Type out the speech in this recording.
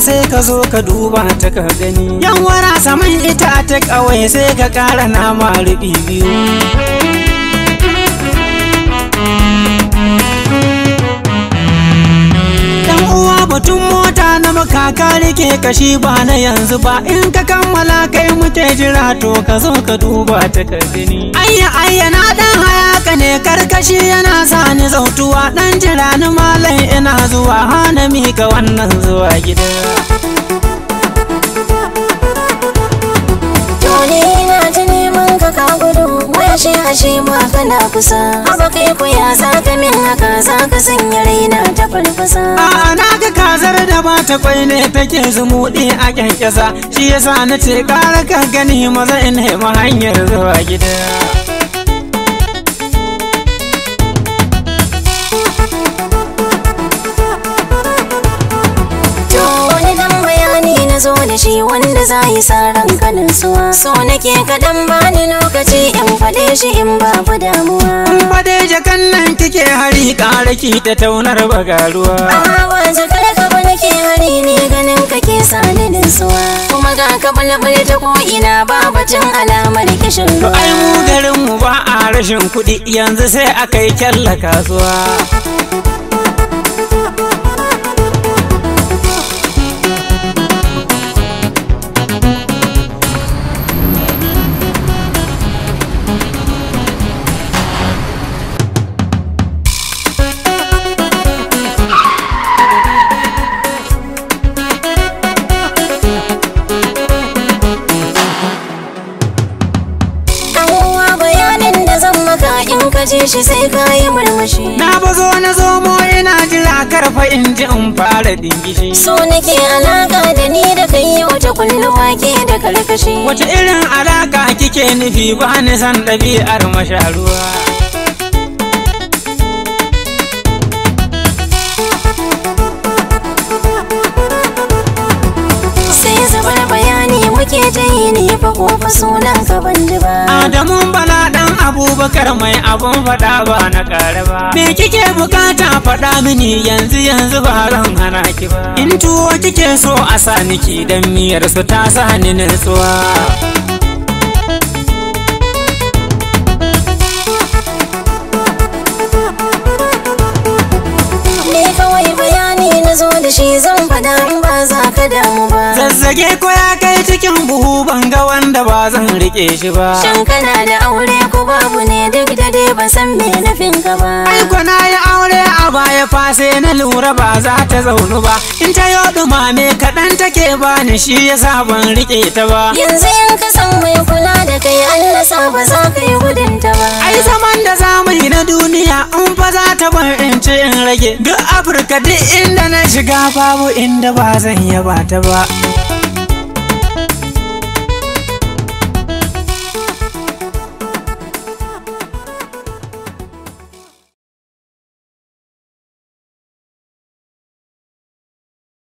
sai ka zo ka duba ta ka gani. Yan wara saman ita ta kawai sai ka ƙara nama rubi biyu. Dan uwa batun mota na makaka rike kashi ba na yanzu ba, in ka kammala kai muke jira to ka zo ka duba ta ka gani. Ayya ayya na dan hayaka ne karkashi yana sani zautuwa, dan jira ni malam ina zuwa hana mika wannan zuwa gida. To ni na ta neman ka ka gudu, wai ashe ma kana kusa. Haba kai ko ya za ka min haka, za ka sanya raina ta farfasa. A'a na ga kazar da ba ta kwai ne take zumuɗi a kyankyasa, shi yasa na ce ƙara ka gani maza in nemi hanyar zuwa gida. To wani dan bayani na zo da shi wanda za yi sa ranka nutsuwa. So nake kaɗan bani lokaci in faɗe shi in babu damuwa. In fa dai jakan nan kike hari ƙara ki ta taunar bagaruwa. A'a ba jakar ka ba nake hari ne ganin ka ke sani nutsuwa. Kuma ga ka bulbul ta ko ina ba batun alamar kishin To ruwa. ai mu garin mu ba a rashin kuɗi yanzu sai aka yi kyalla kasuwa. Dan uwa bayanin da zan maka in ka ji shi sai ka yi murmushi. Na bazo na zomo ina jira karfa in ji in fara dingishi. So nake alaka da ni da kai yau ta kulluwa ke da karkashi. Wace irin alaka kike nufi ba ni san ɗabi'ar masharuwa. Sai zubar bayani muke ta yi ni fa ko fa sunan ka ban ji ba. Adamu Bala dan Abubakar mai abun faɗa ba na ƙara ba. Me kike bukata faɗa mini yanzu yanzu ba zan hana ki ba. In tuwo kike so a sa niki dan miyar su ta sa ni nutsuwa. Ni kawai bayani na zo da shi zan faɗa in ba za ka damu ba. Zazzage ko ya kai cikin buhu ban ga wanda ba zan rike shi ba. Shin kana da aure ko babu ne duk da dai ban san me nufin ka ba. Ai ko na yi aure a baya fa sai na lura ba za ta zaunu ba. In ta yo dumame kaɗan take bani shi yasa ban rike ta ba. Yanzu in ka san mai kula da kai Allah sa ba za ka yi gudun ta ba. Ai zaman da zamu yi na duniya in fa za ta bar in ci in rage. Duk Afirka duk inda na shiga babu inda ba zan yaba ta ba.